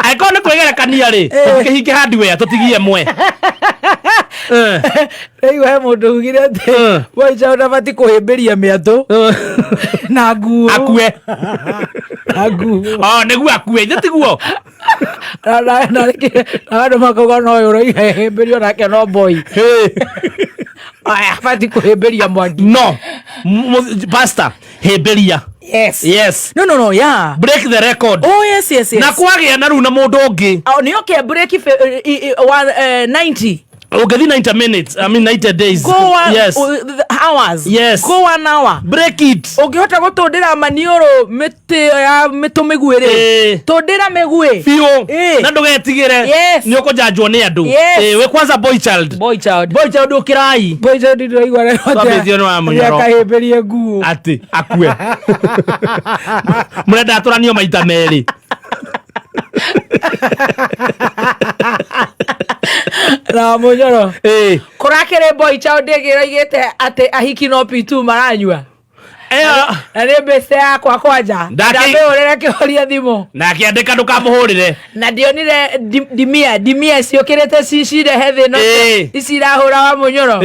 Angĩkorwo nĩ kwĩgerekania rĩ, tũtikĩhinge hardware, tũtigie mwe. Rĩu he mũndũ ugire atĩ boy child abati kũhĩmbĩria mĩatũ na nguo. Akue. Na nguo. Oh, nĩguo akue, ithe tiguo. Na andũ makauga no ũyũ ũroiga hĩmbĩrio nake no boy. Aya, abati kũhĩmbĩria mwaki. No pastor, hĩmbĩria. Yes. Yes. No, yeah. Break the record. Oh, yes. Na kwagĩa na rĩu na mũndũ ũngĩ. Oh, nĩ okay, break one, 90. Ũngĩthiĩ 90 minutes, I mean 90 days. Go one, hours. Go one hour. Break it. Ũngĩhota gũtũndĩra maniũrũ mĩtĩ ĩyo ya mĩtũ mĩguĩ rĩ, tũndĩra mĩguĩ. Biũ. Na ndũgetigĩre. Nĩ ũkũjanjwo nĩ andũ. Ĩ, wĩ kwanza boy child. Boy child. Boy child, ũkĩrai. Boy child, ndĩraigua rĩu atĩa? Twambĩtio nĩ wa mũnyoro. Nĩakahĩmbĩrie nguo. Atĩ akue, mũrenda atũranio maita merĩ. Na mũnyoro kũrakĩrĩ boy child ĩngĩ ĩroigĩte atĩ ahiki no P2 maranyua. Ĩyo. Na nĩ mbĩce yakwa kwanja. Ndamĩhũrĩre kĩhoria thimũ. Na akĩandĩka ndũkamũhũrĩre. Na ndionire ndimia ndimia ciũkĩrĩte cirehe thĩna. Ici irahũra wa mũnyoro.